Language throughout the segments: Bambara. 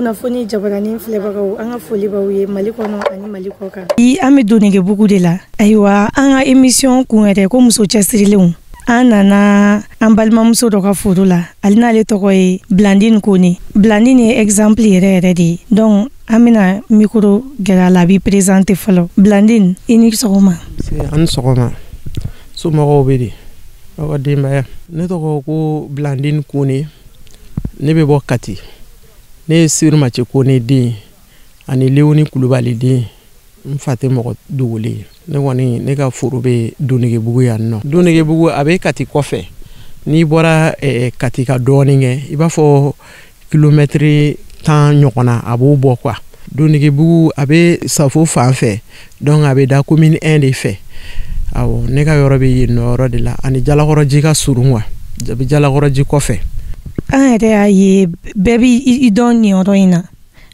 Kunnafoni jabaranin filɛbagaw, an ka foli b'aw ye Mali kɔnɔ ani Mali kɔ kan. Bi an bɛ Donekebugu de la. Ayiwa, an ka émission kun yɛrɛ ko muso cɛsirilenw. An nana an balimamuso dɔ ka foro la, ale n'ale tɔgɔ ye Blandine Kone. Blandine ye exemple yɛrɛ yɛrɛ de ye. Donc an bɛna micro gɛrɛ a la, a b'i présenter fɔlɔ. Blandine, i ni sɔgɔma. An ni sɔgɔma. Somɔgɔw bɛ di? Aw ka denbaya. Ne tɔgɔ ko Blandine Kone. Ne bɛ bɔ Kati. Ne ye Sirimace Kone den ani Leoni Kulubali den. N fa tɛ mɔgɔ dogolen ye. Ne kɔni, ne ka foro bɛ Donekebugu yan nɔ. Donekebugu a bɛ Kati kɔfɛ. N'i bɔra Kati ka dɔɔnin kɛ, i b'a fɔ kilomɛtiri 10 ɲɔgɔn na, a b'o bɔ quoi. Donekebugu a bɛ Safo fan fɛ, donc a bɛ da commune 1 de fɛ. Awɔ, ne ka yɔrɔ bɛ yen nɔ yɔrɔ de la, ani Jalakɔrɔji ka surun quoi. A bɛ Jalakɔrɔji kɔfɛ. An yɛrɛ y'a ye bɛɛ b'i dɔn nin yɔrɔ in na.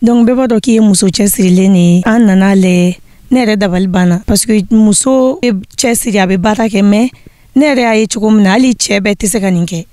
Donc bɛɛ b'a dɔn k'i ye muso cɛsirilen de ye. An nana lajɛ, ne yɛrɛ dabali banna parce que muso bɛ cɛsiri, a bɛ baara kɛ, mais ne yɛrɛ y'a ye cogo min na, hali cɛ bɛɛ tɛ se ka nin kɛ.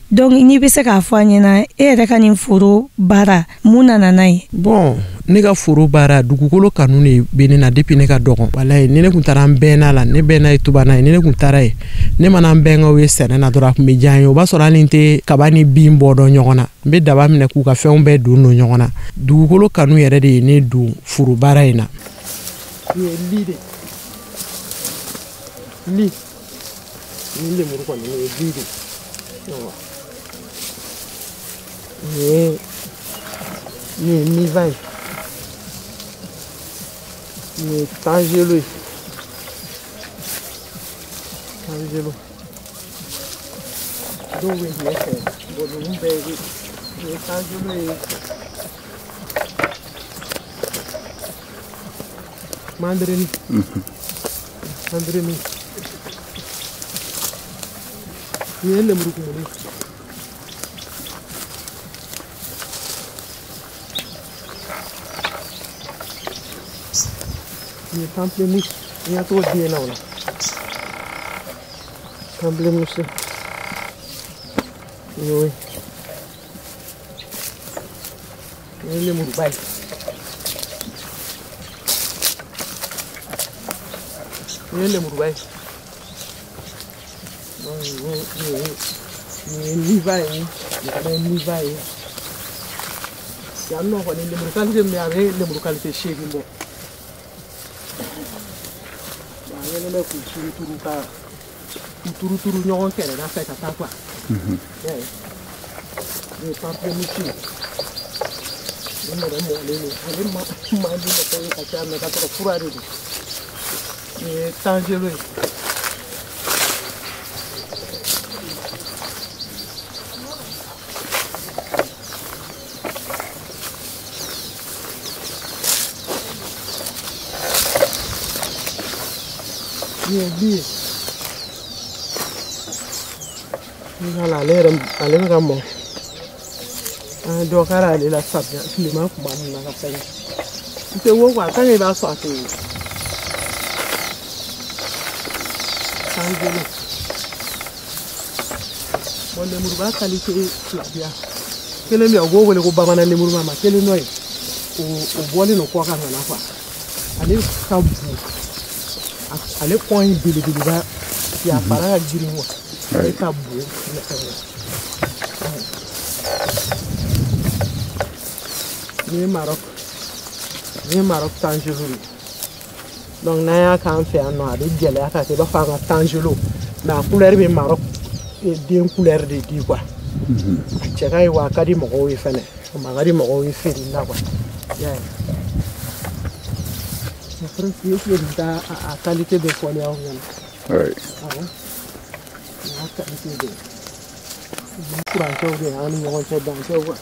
Donc n'i bɛ se k'a fɔ an ɲɛna, e yɛrɛ ka nin foro baara, mun nana n'a ye? Bon, ne ka foro baara, dugukolo kanu de bɛ ne na depuis ne ka dɔgɔn. Walayi, ni ne tun taara n bɛnna la, ne bɛnna ye Tubana ye, ni ne tun taara yen, ne mana n bɛnkaw ye sɛnɛ na dɔrɔn, a tun bɛ diya n ye. O b'a sɔrɔ hali n tɛ kaba ni bin bɔ dɔn ɲɔgɔn na, n bɛ daba minɛ k'u ka fɛnw bɛɛ don don ɲɔgɔn na. Dugukolo kanu yɛrɛ de ye ne don foro baara in na. Nin ye li de li, nin lemuru kɔni, nin ye li de. Nin ye niva ye, nin ye tangelo ye, tangelo. Dɔw bɛ ɲɛ fɛ, bon ninnu bɛɛ ye, nin ye tangelo ye. Mandarini. Mandarini. Nin ye lemuru kumuni. Nin ye pamplemousse. N y'a t'o den na o la. Pamplemousse. Nin y'o ye. Nin ye lemuruba ye. Nin ye lemuruba ye. Nin ye niva ye. Nin fana ye niva ye. Yan nɔ kɔni, lemuru qualité min bɛ yen, a bɛ lemuru qualité 8 bɔ. An kɛlen bɛ k'u turuturu ka k'u turuturu ɲɔgɔn kɛrɛda fɛ ka taa quoi. Nin ye pamplemousse ye. Nin yɛrɛ mɔlen don. Ale man di mɔgɔw ye ka caya, mais ka sɔrɔ fura de don. Nin ye tangelo ye. Nin ye bi ye. Wala, ale yɛrɛ, ale bɛ ka mɔ. An ye dɔ kari ale la samiya tilema tuma min na ka fɛngɛ. N tɛ wo quoi, tant que i b'a sɔn, a tɛ wo. Tangelo. Bon, lemuruba qualité 2 bɛ yan. Kelen bɛ yan, u b'o wele ko bamanan lemuruba, ma kelen dɔ ye. O bɔlen don kɔ kan ka na quoi. Ale ka bon. Ale kɔn ye belebeleba ye, a fara ka girin quoi. Ale ka bon. Nin ye Maroc. Nin ye Maroc tangelo ye. Donc n'an y'a k'an fɛ yan nɔ, a bɛ gɛlɛya ka kɛ i b'a fɔ an ka tangelo. Mais a couleur bɛ Maroc den couleur de di quoi. A cɛ ka ɲi wa, a ka di mɔgɔw ye fɛnɛ. A ma ka di mɔgɔw ye feereli la quoi. I y'a ye. Presque est-ce que nin t'a a qualité bɛɛ fɔlen aw ɲɛna? Awɔ. Nin y'a qualité bɛɛ ye. Nin furancɛw de y'an ni ɲɔgɔn cɛ, dancɛw quoi.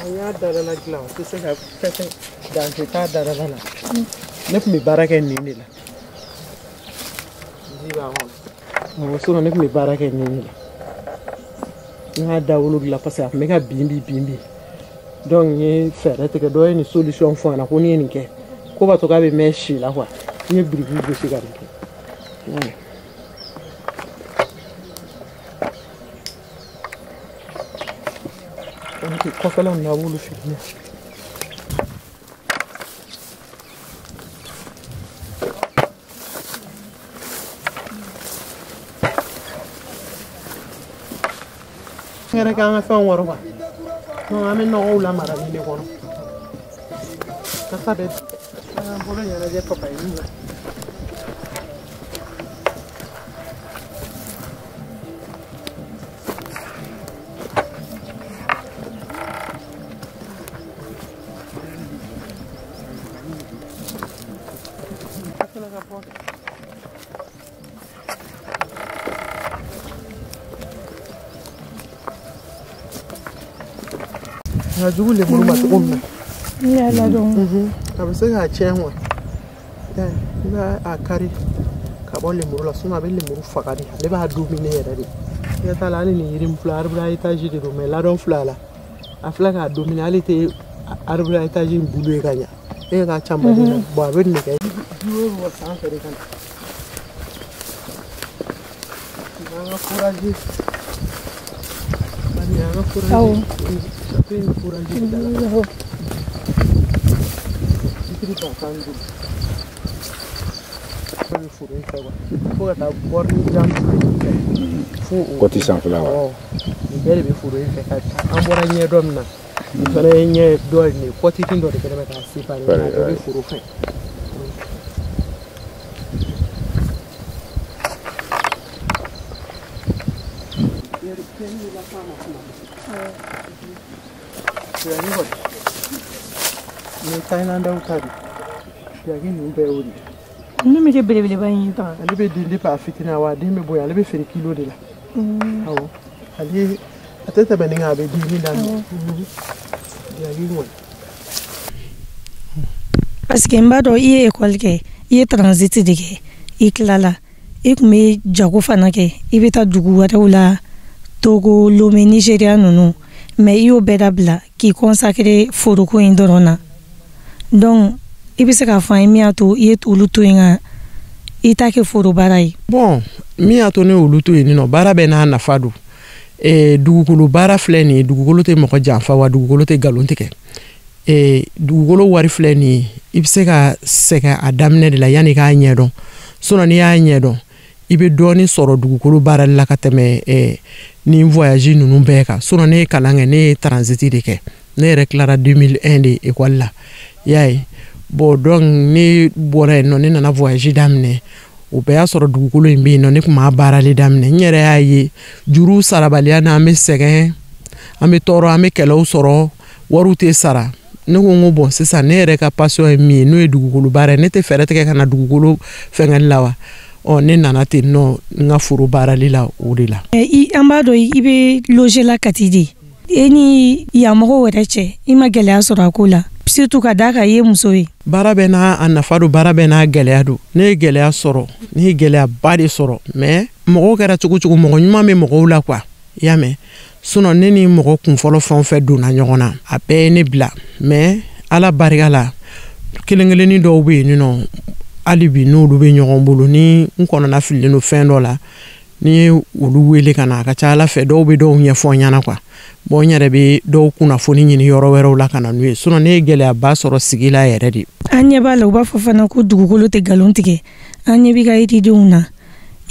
An y'a dadala dilan, o tɛ se ka fɛn dancɛ t'a dadala la. Ne tun bɛ baara kɛ nin de la. Ji b'a kɔnɔ. Awɔ, sinon ne tun bɛ baara kɛ nin de la. N y'a dawolo dilan parce que a tun bɛ ka bin bin bin bin. Donc n ye fɛɛrɛ tigɛ, dɔ ye nin solution fɔ n ɲɛna ko n'i ye nin kɛ, ko b'a to k'a bɛ mɛn si la quoi. N ye birikiw gosi ka nin kɛ. Donc kɔfɛla ninnu a b'olu filmer. N yɛrɛ k'an ka fɛnw wɔrɔ quoi. Donc an bɛ nɔgɔw lamara nin de kɔnɔ. Kasa bɛ an k'an bolo ɲɛnajɛ papaye na. Nka jugu lemuru ma cogo min na. Ne y'a ladɔn. A bɛ se k'a tiɲɛ wa? I b'a a kari ka bɔ lemuru la, sinon a bɛ lemuru faga de. Ale b'a dominer yɛrɛ de. I ka t'a la hali nin yiri in filɛ, arbre à étage de don, mais ladɔn filɛ a la. A filɛ k'a dominer, hali tɛ arbre à étage in bulu ye ka ɲa. E ka taa canbali la, bon a bɛ nɛgɛ. Ji bɛ bɔ sanfɛ de ka na. An ka forager. Bari an ka forager. Château in forager de da la. Litiri 15,000. Bɛ foro in fɛ quoi. Fo ka taa bɔrɔnin jan fɛ. Fo o. Kɔti sanfɛla wa? Awɔ. Nin bɛɛ de bɛ foro in fɛ ka an bɔra ɲɛ dɔ min na. Nin fana ye ɲɛ dɔ ye nin ye kɔtinin dɔ de kɛlen bɛ k'a séparer. A bɛɛ bɛ foro fɛ. Nin ye Thaïlandais ta de ye. Piyaki ninnu bɛɛ y'o de ye. Ninnu bɛ kɛ belebeleba in ye tan. Ale bɛ den depuis a fitinin wa a den bɛ bonya, ale bɛ feere kilo de la. Awɔ. Ale a tɛ tɛmɛ nin kan, a bɛ denni daminɛ. Piyaki kɔni. Parce que n b'a dɔn i ye école kɛ, i ye transit de kɛ, i tilala. I tun bɛ jago fana kɛ, i bɛ taa dugu wɛrɛw la, Togo, Lomé, Nigéria ninnu. Mais i y'o bɛɛ dabila k'i consacrer foroko in dɔrɔn na. Donc i bɛ se k'a fɔ an ye min y'a to i ye olu to yen ka i ta kɛ foro baara ye. Bon, min y'a to ne y'olu to yen nɔ, baara bɛɛ n'a nafa don. Dugukolo baara filɛ nin ye, dugukolo tɛ mɔgɔ janfa wa dugukolo tɛ nkalon tigɛ. Dugukolo wari filɛ nin ye, i bɛ se ka sɛgɛn a daminɛ de la yanni i k'a ɲɛdɔn. Sinon n'i y'a ɲɛdɔn, i bɛ dɔɔnin sɔrɔ dugukolo baarali la ka tɛmɛ nin voyage ninnu bɛɛ kan. Sinon ne ye kalan kɛ, ne ye transit de kɛ. Ne yɛrɛ tilara 2001 de école la. I y'a ye. Bon donc ne bɔra yen nɔ, ne nana voyage daminɛ. O bɛɛ y'a sɔrɔ dugukolo in bɛ yen nɔ, ne tun b'a baarali daminɛ. N yɛrɛ y'a ye juru sarabaliya na, an bɛ sɛgɛn, an bɛ tɔɔrɔ, an bɛ kɛlɛw sɔrɔ, wariw tɛ sara. Ne ko n ko bon sisan ne yɛrɛ ka passion ye min ye, n'o ye dugukolo baara ye, ne tɛ fɛɛrɛ tigɛ ka na dugukolo fɛngɛli la wa? Ɔ ne nana ten nɔ n ka foro baarali la o de la. An b'a dɔn i bɛ loger la Kati de. E ni yan mɔgɔw yɛrɛ cɛ, i ma gɛlɛya sɔrɔ a ko la. Surtout ka d'a kan i ye muso ye. Baara bɛɛ n'a nafa don, baara bɛɛ n'a gɛlɛya don. Ne ye gɛlɛya sɔrɔ, ne ye gɛlɛyaba de sɔrɔ, mais mɔgɔw kɛra cogo cogo, mɔgɔ ɲuman bɛ mɔgɔw la quoi. I y'a mɛn? Sinon ne ni mɔgɔ kunfɔlɔ fɛn o fɛn donna ɲɔgɔn na, a bɛɛ ye ne bila. Mais Ala barika la, kelen kelennin dɔw bɛ yen nɔ, hali bi n'olu bɛ ɲɔgɔn bolo, ni n kɔnɔna fililen don fɛn dɔ la, ni ye olu wele ka na, a ka ca Ala fɛ dɔw bɛ dɔw ɲɛfɔ n ɲɛna quoi. Bon n yɛrɛ bɛ dɔw kunnafoni ɲini yɔrɔ wɛrɛw la ka na n'u ye. Sinon ne ye gɛlɛyaba sɔrɔ sigi la yɛrɛ de. An ɲɛ b'a la, u b'a fɔ fana ko dugukolo tɛ nkalon tigɛ. An ɲɛ b'i ka yiridenw na.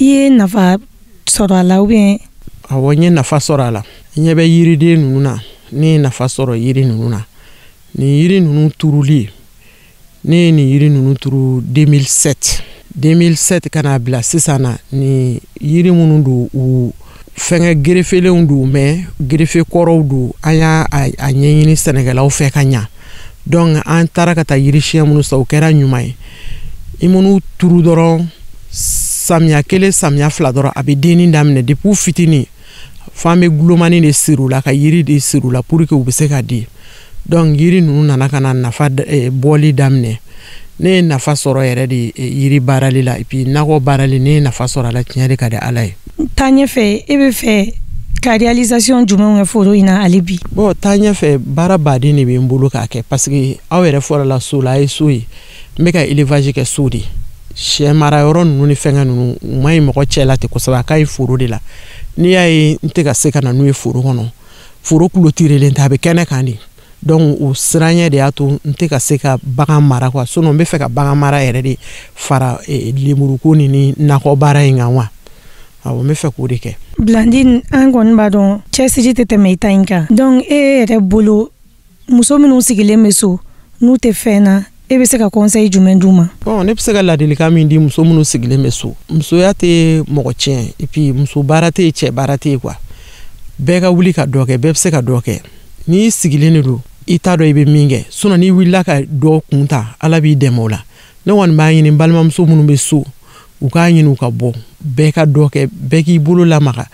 I ye nafa sɔrɔ a la ou bien? Awɔ, n ye nafa sɔrɔ a la. N ɲɛ bɛ yiriden ninnu na, ne ye nafa sɔrɔ yiri ninnu na. Nin yiri ninnu turuli, ne ye nin yiri ninnu turu 2007. 2007 ka n'a bila sisan na, nin yiri minnu don, u fɛngɛ gerefelenw don, mais gerefe kɔrɔw don. An y'a a ɲɛɲini sɛnɛkɛlaw fɛ ka ɲa. Donc an taara ka taa yiri siɲɛ minnu san, o kɛra ɲuman ye. I man'u turu dɔrɔn, samiya kelen, samiya fila dɔrɔn, a bɛ denni daminɛ depuis fitinin. F'an bɛ gulomani de siri u la, ka yiri de siri u la pour que u bɛ se ka den. Donc yiri ninnu nana ka na nafa bɔli daminɛ. Ne ye nafa sɔrɔ yɛrɛ de yiri baarali la, et puis nakɔ baarali, ne ye nafa sɔrɔ a la, tiɲɛ de ka di Ala ye. Taa ɲɛfɛ, e bɛ fɛ ka réalisation jumɛnw kɛ foro in na hali bi? Bon taa ɲɛfɛ, baara baden de bɛ n bolo k'a kɛ, parce que aw yɛrɛ fɔra la so la, a ye so ye. N bɛ ka élevage kɛ so de. Sɛ mara yɔrɔ ninnu ni fɛnkɛ ninnu, u ma ɲi mɔgɔ cɛ la ten kosɛbɛ, a ka ɲi foro de la. N'i y'a ye n tɛ ka se ka na n'u ye foro kɔnɔ, foro clôturelen tɛ, a bɛ kɛnɛ kan de. Donc o siranɲɛ de y'a to n tɛ ka se ka bagan mara quoi. Sinon n bɛ fɛ ka bagan mara yɛrɛ de fara lemuruko ni nakɔ baara in kan wa. Awɔ, n bɛ fɛ k'o de kɛ. Blandine, an kɔni b'a dɔn cɛsiri tɛ tɛmɛ i ta in kan. Donc e yɛrɛ bolo, muso minnu sigilen bɛ so n'u tɛ fɛn na, e bɛ se ka conseil jumɛn d'u ma? Bon, ne bɛ se ka ladilikan min di muso minnu sigilen bɛ so, musoya tɛ mɔgɔ tiɲɛ, et puis muso baara tɛ yen, cɛ baara tɛ yen quoi. Bɛɛ ka wuli ka dɔ kɛ, bɛɛ bɛ se ka dɔ kɛ. N'i sigilen de don, i t'a dɔn i bɛ min kɛ. Sinon n'i wulila ka dɔ kun ta, Ala b'i dɛmɛ o la. Ne kɔni b'a ɲini n balimamuso minnu bɛ so, u k'a ɲini u ka bɔ, bɛɛ ka dɔ kɛ, bɛɛ k'i bolo lamaga.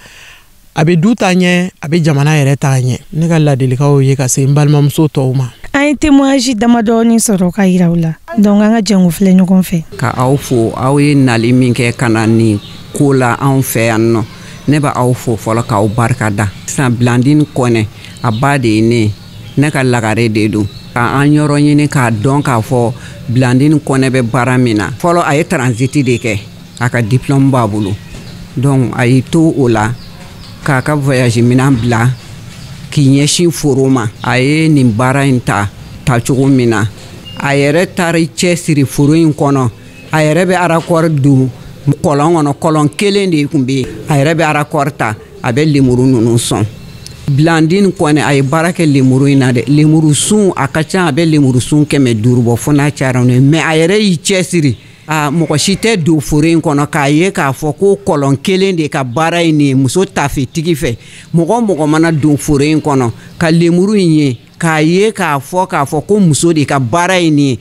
A bɛ du taa ɲɛ, a bɛ jamana yɛrɛ taa ɲɛ. Ne ka ladilikanw ye ka se n balimamuso tɔw ma. An ye témoignage damadɔni sɔrɔ ka yira u la, donc an ka jɛn k'o filɛ ɲɔgɔn fɛ. Ka aw fo, aw ye nali min kɛ ka na nin ko la anw fɛ yan nɔ, ne bɛ aw fo fɔlɔ k'aw barika da. Sisan Blandine Kɔnɛ, a ba de ye ne ye, ne ka lagare de don. Ka an yɔrɔ ɲini k'a dɔn k'a fɔ Blandine Kɔnɛ bɛ baara min na. Fɔlɔ a ye transit de kɛ, a ka diplôme b'a bolo, donc a y'i to o la k'a ka voyage minan bila k'i ɲɛsin foro ma. A ye nin baara in ta tacogo min na, a yɛrɛ taara i cɛsiri foro in kɔnɔ. A yɛrɛ bɛ raccord don kɔlɔn kɔnɔ, kɔlɔn kelen de tun bɛ yen. A yɛrɛ bɛ raccord ta, a bɛ lemuru ninnu sɔn. Blandine Kɔnɛ, a ye baara kɛ lemuru in na dɛ. Lemuru sun a ka ca, a bɛ lemuru sun 500 bɔ fo n'a cayara n'o ye. Mais a yɛrɛ y'i cɛsiri, a mɔgɔ si tɛ don foro in kɔnɔ k'a ye k'a fɔ ko kɔlɔn kelen de ka baara in nin ye muso tafetigi fɛ. Mɔgɔ mɔgɔ mana don foro in kɔnɔ ka lemuru in ye k'a ye k'a fɔ ko muso de ka baara in nin ye,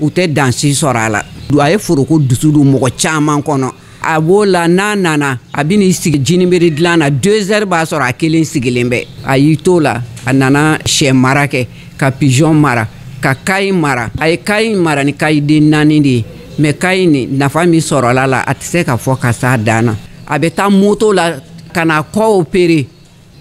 u tɛ dansi sɔrɔ a la. A ye foroko dusu don mɔgɔ caman kɔnɔ. A b'o la, n'a nana a bɛ n'i sigi jinibere dilan na, 2 heures b'a sɔrɔ a kelen sigilen bɛ. A y'i to la, a nana sɛ mara kɛ, ka pigeon mara, ka kayi mara. A ye kayi mara ni kayi den 4 de ye. Mais kayi nin nafa min sɔrɔla la, a tɛ se ka fɔ ka s'a dan na. A bɛ taa moto la ka na kɔ opere,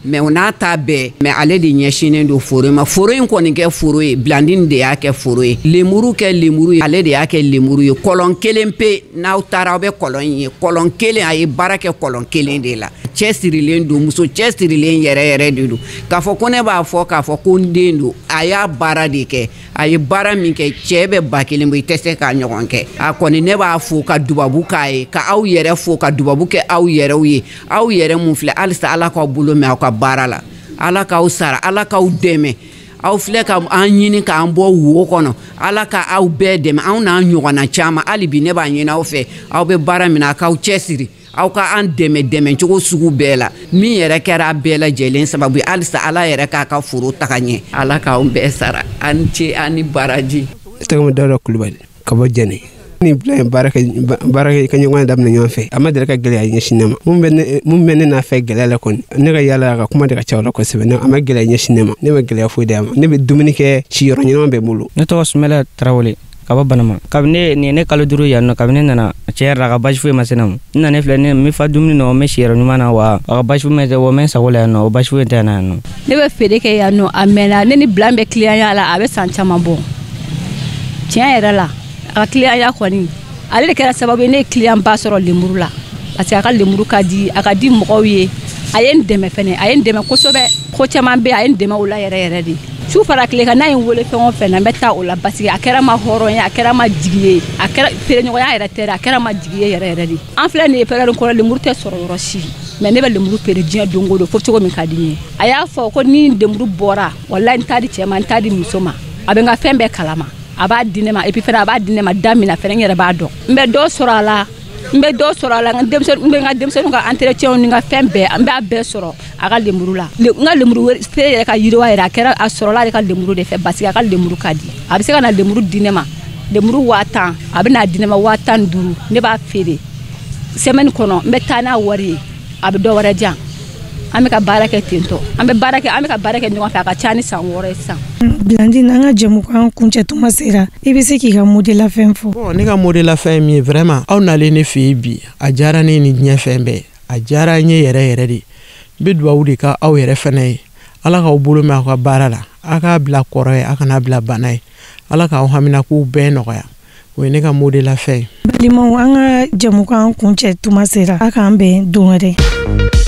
mais o n'a ta bɛɛ, mais ale de ɲɛsinnen don foro ma. Foro in kɔni kɛ foro ye, Blandine de y'a kɛ foro ye. Lemuru kɛ lemuru ye, ale de y'a kɛ lemuru ye. Kɔlɔn kelen pe, n'aw taara aw bɛ kɔlɔn in ye, kɔlɔn kelen, a ye baara kɛ kɔlɔn kelen de la. Cɛsirilen don, muso cɛsirilen yɛrɛ yɛrɛ de don. K'a fɔ ko ne b'a fɔ k'a fɔ ko n den don, a y'a baara de kɛ. A ye baara min kɛ, cɛ bɛ 1000 bɔ, i tɛ se k'a ɲɔgɔn kɛ. A kɔni ne b'a fo ka dubabu k'a ye, ka aw yɛrɛ fo ka dubabu kɛ aw yɛrɛw ye. Aw yɛrɛ mun filɛ, halisa Ala k'aw bolo mɛn aw ka baara la, Ala k'aw sara, Ala k'aw dɛmɛ. Aw filɛ ka an ɲini k'an bɔ wo kɔnɔ, Ala ka aw bɛɛ dɛmɛ. Anw n'an ɲɔgɔnna caman, hali bi ne b'a ɲini aw fɛ, aw bɛ baara min na, a k'aw cɛsiri, aw ka an dɛmɛ dɛmɛcogo sugu bɛɛ la. Min yɛrɛ kɛra a bɛɛ lajɛlen sababu ye, halisa Ala yɛrɛ k'a ka foro taga ɲɛ. Ala k'anw bɛɛ sara, an ce, an ni baraji. Ne tɔgɔ Dawuda Kulubali ka bɔ Jɛnɛ. Ni bila in baara kɛ ɲɔgɔn daminɛ ɲɔgɔn fɛ, a ma deli ka gɛlɛya ɲɛsin ne ma. Mun bɛ ne n'a fɛ gɛlɛya la kɔni, ne ka yaala ka kuma de ka ca o la kosɛbɛ. A ma gɛlɛya ɲɛsin ne ma, ne ma gɛlɛya foyi d'a ma. Ne bɛ dumuni kɛ, ciyɔrɔ ɲɛnama bɛ n bolo. Ne tɔgɔ Sumala Tarawele ka bɔ Banama. Kabini nin ye ne kalo 5 yan nɔ, kabini ne nana, tiɲɛ yɛrɛ la, a ka basi foyi ma se ne ma. N nana filɛ, ne n bɛ fa dumuni nɔ, n bɛ siyɔrɔ ɲuman na wa, a ka basi foyi ma se wa, n bɛ n sago la yan nɔ, o basi foyi tɛ yan nɔ. Ne bɛ feere kɛ yan nɔ, a mɛnna. Ne ni Blan bɛ clientya la, a bɛ san caman bɔ. Tiɲɛ yɛrɛ la, a ka clientya kɔni, ale de kɛra sababu ye ne ye client ba sɔrɔ lemuru la, parce que a ka lemuru ka di, a ka di mɔgɔw ye. A ye n dɛmɛ fɛnɛ, a ye n dɛmɛ kosɛbɛ. Ko caman bɛ yen, a ye n dɛmɛ o la yɛrɛ yɛrɛ de. Su fara tile kan, n'a ye n wele fɛn o fɛn na, n bɛ taa o la, parce que a kɛra ma hɔrɔn ye, a kɛra ma jigi ye, a kɛra feereɲɔgɔnya yɛrɛ tɛ dɛ, a kɛra ma jigi ye yɛrɛ yɛrɛ de. An filɛ nin ye période kɔrɔ, lemuru tɛ sɔrɔ yɔrɔ si, mais ne bɛ lemuru feere diɲɛ don o don fo cogo min ka di n ye. A y'a fɔ ko ni lemuru bɔra, walayi n t'a di cɛ ma, n t'a di muso ma, a bɛ n ka fɛn bɛɛ kalama, a b'a di ne ma, et puis fɛnɛ a b'a di ne ma da min na fɛnɛ, n yɛrɛ b'a dɔn. N bɛ dɔ sɔrɔ a la, n bɛ dɔ sɔrɔ a la, n bɛ n ka denmisɛnninw ka entretien ni n ka fɛn bɛɛ, n b'a bɛɛ sɔrɔ a ka lemuru la. N ka lemuru feere yɛrɛ ka yiriwa yɛrɛ, a kɛra a sɔrɔla ale ka lemuru de fɛ, parce que a ka lemuru ka di. A bɛ se ka na lemuru di ne ma, lemuru 10,000, a bɛ n'a di ne ma 15,000, ne b'a feere semaine kɔnɔ, n bɛ taa n'a wari ye, a bɛ dɔ wɛrɛ di yan. An bɛ ka baara kɛ ten tɔ, an bɛ baara kɛ, an bɛ ka baara kɛ ɲɔgɔn fɛ, a ka ca ni san 6 ye sisan. Blandine, an ka jɛmukan kuncɛ tuma sera, i bɛ se k'i ka mot de la fin fɔ? Bon, ne ka mot de la fin ye min ye, vraiment aw nalen ne fɛ yen bi, a diyara ne ni diɲɛ fɛn bɛɛ, a diyara n ye yɛrɛ yɛrɛ de. N bɛ dugawu de kɛ aw yɛrɛ fɛnɛ ye, Ala k'aw bolo mɛn aw ka baara la, aw k'a bila kɔrɔ ye, aw kana bila bana ye, Ala k'aw haminakow bɛɛ nɔgɔya. O ye ne ka mot de la fin ye. Balimaw, an ka jɛmukan kuncɛ tuma sera. A k'an bɛn don wɛrɛ.